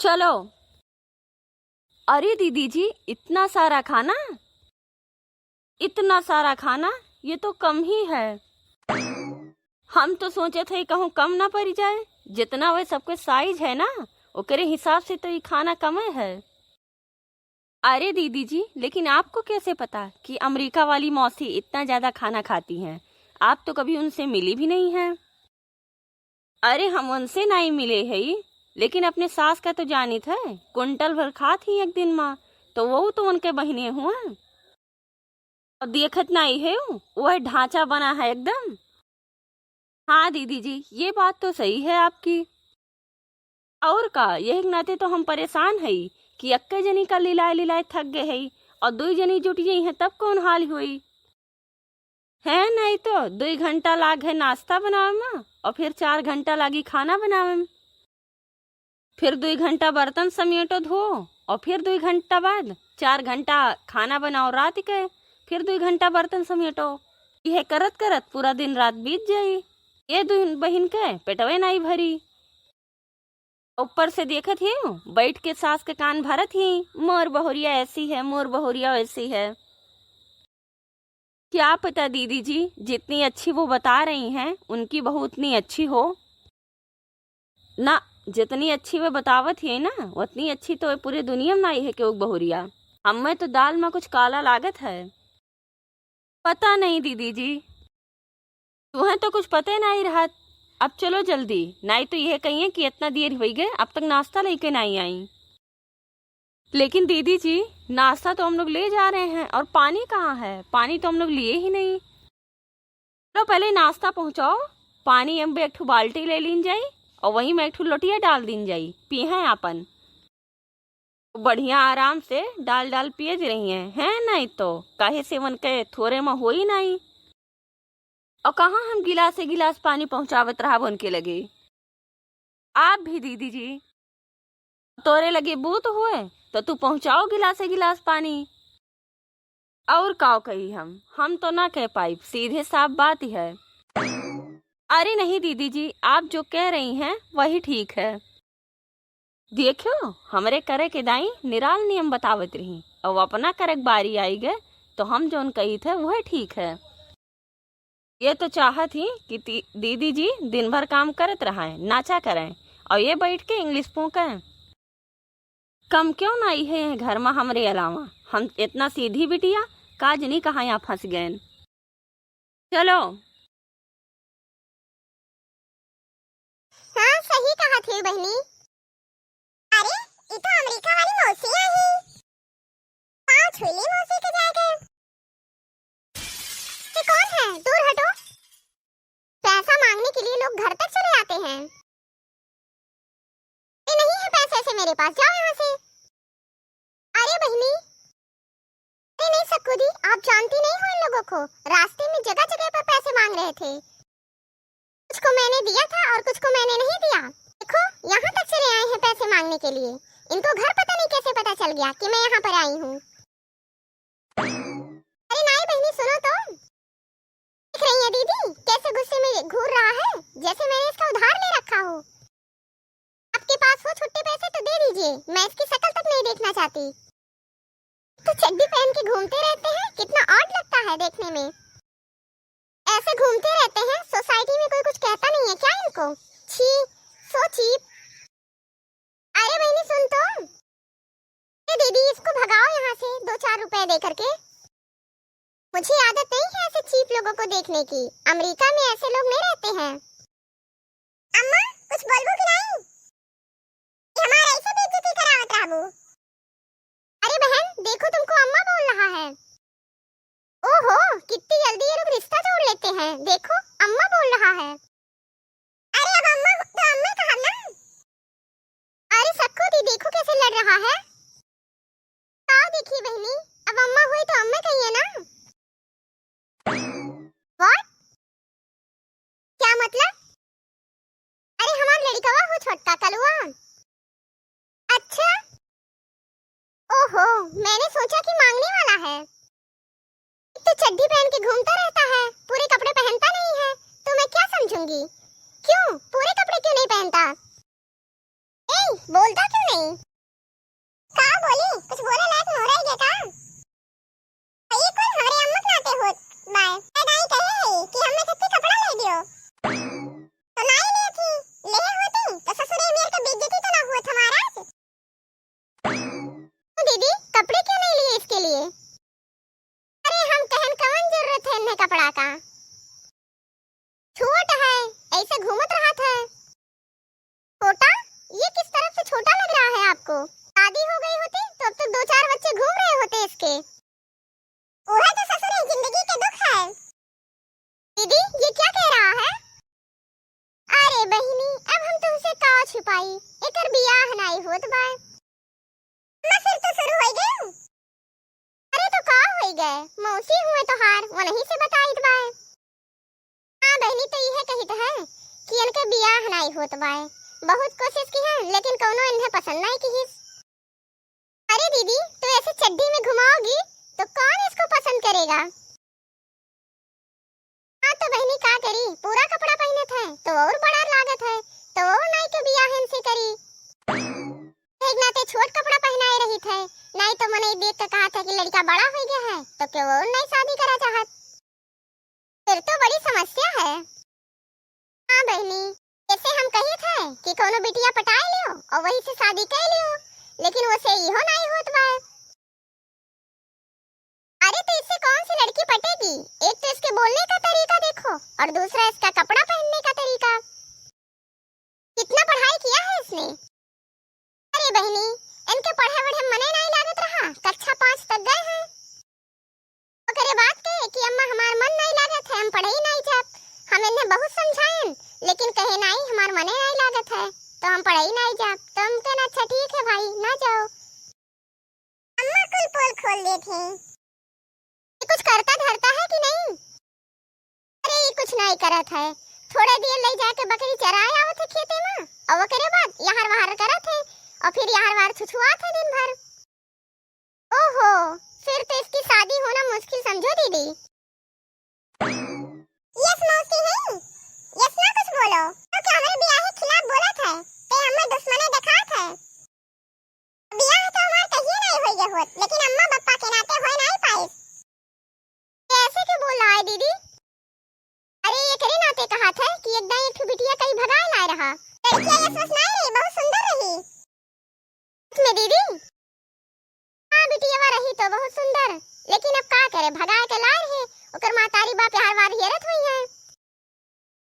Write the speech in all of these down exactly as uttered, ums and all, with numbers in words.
चलो। अरे दीदी जी, इतना सारा खाना, इतना सारा खाना, ये तो कम ही है। हम तो सोचे थे कहूँ कम ना पड़ जाए, जितना वह सबके साइज है ना, ओकरे हिसाब से तो ये खाना कमे है। अरे दीदी जी, लेकिन आपको कैसे पता कि अमेरिका वाली मौसी इतना ज्यादा खाना खाती हैं? आप तो कभी उनसे मिली भी नहीं हैं। अरे, हम उनसे नाई मिले हई, लेकिन अपने सास का तो जानित है, कुंटल भर खात ही एक दिन मा, तो वो तो उनके बहिने हुआ। और देखत नाई है, वह ढांचा बना है एकदम। हाँ दीदी जी, ये बात तो सही है आपकी। और का, यही नाते तो हम परेशान हई कि एक्के जनी का लिलाए लिलाए थक गए हई, और दुई जनी जुट गई हैं, तब कौन हाल होई? है नहीं तो दुई घंटा लाग है नाश्ता बनावे में, और फिर चार घंटा लागी खाना बनावे में। फिर दुई घंटा बर्तन समेटो धो, और फिर दुई घंटा बाद चार घंटा खाना बनाओ रात के, फिर दुई घंटा बर्तन समेटो। यह करत करत पूरा दिन रात बीत जाई। ये दुई बहिन के पेटवे नाई भरी। ऊपर से देखत ही, बैठ के सास के कान भरत ही, "मोर बहुरिया ऐसी है, मोर बहुरिया वैसी है।" क्या पता दीदी जी, जितनी अच्छी वो बता रही हैं, उनकी बहू उतनी अच्छी हो। ना, जितनी अच्छी वे बतावत ही ना, उतनी अच्छी तो पूरी दुनिया में नाई है केहू बहुरिया। हमें तो दाल में कुछ काला लागत है। पता नहीं दीदी जी, तुम्हें तो कुछ पते नाई रहत। अब चलो जल्दी, नाई तो यह कहिए कि इतना देर हुई गए, अब तक नाश्ता लेके नाई आई। लेकिन दीदी जी, नाश्ता तो हम लोग ले जा रहे हैं, और पानी कहाँ है? पानी तो हम लोग लिए ही नहीं। लो, पहले नाश्ता पहुँचाओ, पानी हम एक ठो बाल्टी ले लीन जाई, और वहीं में एक ठो लोटिया डाल दीन जाई, पीहें आपन। बढ़िया आराम से डाल डाल पिए रही हैं, हैं नहीं तो, काहे से उनके थोरे में होई नहीं। और कहाँ हम गिलासे गिलास पानी पहुँचावत रहब उनके लगे। आप भी दीदी जी, तोरे लगे बूत हुए तो तू पहुँचाओ गिलासे गिलास पानी। और काव कही हम, हम तो ना कह पाइब, सीधे साफ बात ही है। अरे नहीं दीदी जी, आप जो कह रही हैं वही ठीक है। देखियो, हमरे करे के दाई निराल नियम बतावत रही, अब अपना करे के बारी आई गए, तो हम जौन कही थे वह ठीक है। ये तो चाहत ही कि ती-, दीदी जी दिन भर काम करत रहे, नाचा करें, और ये बैठ के इंग्लिश फूंकें। कम क्यों ना आई है घर में हमरे अलावा, हम इतना सीधी बिटिया, का जनी कहाँ यहाँ फंस गए। चलो। हाँ, सही कहा थे बहनी। अरे, ये तो अमेरिका वाली मौसी आई। पाँव छू ली मौसी के जाके। ये कौन है? दूर हटो। पैसा मांगने के लिए लोग घर तक चले आते हैं। ये नहीं है पैसे ऐसे मेरे पास, जाओ यहाँ से। अरे बहनी, अरे नहीं सक्कू दी, आप जानती नहीं हो इन लोगों को। रास्ते में जगह जगह पर पैसे मांग रहे थे। कुछ को मैंने दिया था और कुछ को मैंने नहीं दिया। देखो, यहाँ तक चले आए हैं पैसे मांगने के लिए। इनको घर पता नहीं कैसे पता चल गया कि मैं यहाँ पर आई हूँ। अरे नाई बहनी, सुनो तो। देख रही है दीदी, कैसे गुस्से में घूर रहा है, जैसे मैंने इसका उधार ले रखा हो। आपके पास हो छुट्टे पैसे तो दे दीजिए, मैं इसकी शकल तक नहीं देखना चाहती। तो चड्डी पहन के घूमते रहते हैं, कितना odd लगता है देखने में। ऐसे घूमते रहते हैं, सोसाइटी में कोई कुछ कहता नहीं है क्या इनको? छी, so cheap। अरे बहनी सुन तो, ए दीदी, इसको भगाओ यहाँ से दो चार रुपए दे करके। मुझे आदत नहीं है ऐसे cheap लोगों को देखने की। अमेरिका में ऐसे लोग नहीं रहते हैं। अम्मा, कुछ बोलबू कि नहीं? ये हमारा ऐसे बेइज्जती करावत रहबू। अरे बहन, देखो तुमको अम्मा बोल रहा है। ओहो, कितनी जल्दी ये लोग रिश्ता जोड़ लेते हैं। देखो, अम्मा बोल रहा है। अरे अब अम्मा तो अम्मा कहा ना। अरे सक्कू दी, देखो कैसे लड़ रहा है। आओ देखिए बहनी, अब अम्मा हुई तो अम्मा कहिए ना। What? क्या मतलब? अरे हमार लड़िकवा हो छोटका कलुआ। अच्छा, ओहो, मैंने सोचा कि मांगने वाला है। एक तो चड्ढी पहन के घूमता रहता है, पूरे कपड़े पहनता नहीं है, तो मैं क्या समझूंगी? क्यों, पूरे कपड़े क्यों नहीं पहनता? ए बोलता क्यों नहीं? का बोली? कुछ बोले लायक मोहरा ही का? ई कुल हमरे अम्मा के नाते होत बाय। ए दाई कहे है कि हमें थत्ती कपड़ा ले दियो। तो नाई ले थी, ले होती तो ससुरे मेर के बेइज्जती तो ना हुआ हमारा। दीदी, कपड़े क्यों नहीं लिए इसके लिए? अरे हम कहन कवन जरूरत है इन्हें कपड़ा का? छोट है, ऐसे घूमत रहत है। छोटा, ये किस तरफ से छोटा लग रहा है आपको? शादी हो गई होती तो अब तक दो चार बच्चे घूम रहे होते इसके। वह तो ससुर है, जिंदगी के दुख है। दीदी, ये क्या कह रहा है? अरे बहिनी, अब हम तुमसे का छुपाई, एकर बियाह नाई होत बाय। अम्मा, फिर तो शुरू हो गए। अरे तो का होई गए, मौसी हुए तोहार, वनही से बताइत बाय। हाँ बहिनी, तो इहे कहित है कि इनके बियाह नाई होत बाय। बहुत कोशिश की है, लेकिन कौनो इन्हें पसंद नाई किहिस। अरे दीदी, तो ऐसे चड्ढी में घुमाओगी तो कौन इसको पसंद करेगा? हाँ तो बहिनी का करी, पूरा कपड़ा पहनत है तो और बड़ा लागत है, तो और नाई के बियाह इनसे करी। एक नाते छोट कपड़ा पहनाए रहित है, नाई तो मनई देख के कहत है कि लड़का बड़ा हो गया है, तो क्यों और नाई शादी करा चाहत? फिर तो बड़ी समस्या है। हाँ बहिनी, जैसे हम कहित है कि कौनो बिटिया पटाए लियो और वही से शादी कर लियो, लेकिन वो से इहो नाई होत बाय। अरे तो इससे कौन सी लड़की पटेगी? एक तो इसके बोलने का तरीका देखो और दूसरा इसका कपड़ा पहनने का तरीका। कितना पढ़ाई किया है इसने? अरे बहिनी, इनके पढ़े वढ़े मने नाई लागत रहा, कक्षा पाँच तक गए हैं। ओकरे बाद कहे कि अम्मा हमार मन नाई लागत है, हम पढ़े ही नाई जाब। हम इन्हें बहुत समझाएन, लेकिन कहे नाई हमार मने नाई लागत है, तो हम पढ़े ही नाई जाब। तो हम कहना अच्छा ठीक है भाई, ना जाओ। अम्मा कुल पोल खोल देत हैं। ये कुछ करता धरता है कि नहीं? अरे, ये कुछ नाई करत है। थोड़े देर ले जाके बकरी चराए आवत है खेते में, और ओकरे बाद यहर वहर करत है, और फिर यहर वहर छुछुआत है दिन भर। ओहो, फिर तो इसकी शादी होना मुश्किल समझो दीदी। यस मौसी है, यस ना कुछ बोलो, तो क्या हमरे बियाह के खिलाफ बोलत है, ते हमें दुश्मने देखात है। बियाह तो हमार कहिए नाई होई गए होत, लेकिन अम्मा बप्पा के नाते होए नाई पाइस। कैसे के बोल रहा है दीदी? अरे एकरे नाते कहत है कि एक दाई एक ठो बिटिया कहीं भगाए लाए रहा। लड़किया यस वस नाई रही, बहुत सुंदर रही। सच में दीदी? हाँ बिटिया रही तो बहुत सुंदर, लेकिन अब का करे, भगाए के लाए रहे, ओकर महतारी बाप यहर वहर हेरत हुई है।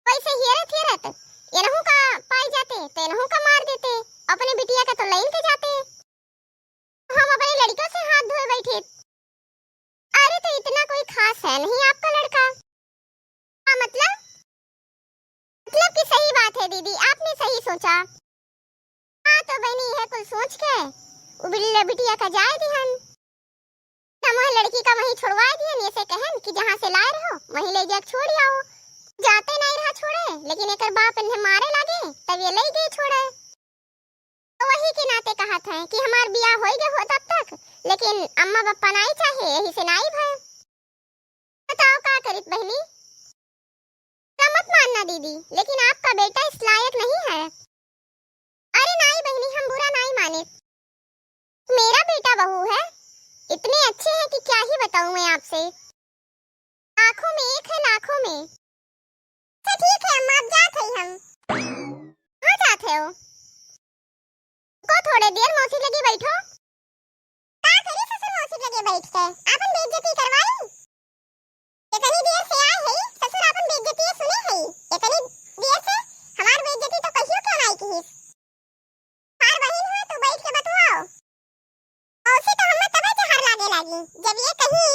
वैसे हेरत हेरत एनहू का पाई जाते तो एनहू का मार देते, अपने बिटिया का तो लइन के जाते। हम अपने लड़िका से हाथ धोए बैठे। अरे तो इतना कोई खास है नहीं आपका लड़का। हाँ मतलब? मतलब कि सही बात है दीदी, आपने सही सोचा। हाँ तो बहनी, यह कुल सोच के उ बिल्ले बिटिया का जाए दिहन। हम वह लड़की का वहीं छोड़वाए दिहन, ये से कहन कि जहाँ से लाए रहो वहीं ले जाके छोड़ आओ। जाते नहीं रहा छोड़े, लेकिन एकर बाप इन्हें मारे लागे, तब ये ले गए छोड़े। तो वही के नाते कहत हैं कि हमार बियाह होई गए होत अब तक, लेकिन अम्मा बप्पा नाई चाहे, यही से नाई भय। बताओ का करित बहनी? बुरा मत मानना दीदी, लेकिन आपका बेटा इस लायक नहीं है। अरे नाई बहनी, हम बुरा नाई माने। मेरा बेटा बहू है, इतने अच्छे हैं कि क्या ही बताऊं मैं आपसे। लाखों में एक है, लाखों में। अच्छा ठीक है अम्मा, अब जात है हम। कहाँ जात है हो? को थोड़े देर मौसी लगी बैठो। का करी ससुर मौसी लगे बैठ के? आपन बेइज्जती करवाई? इतनी देर से आए है, ससुर आपन बेइज्जती सुने है। इतनी देर से हमार बेइज्जती तो कहियो क्यों नाई किहिस। हमार बहिन हुए, तू बैठ के बतुआओ। मौसी तो हमें तबे जहर लागे लागी, जब ये कहीं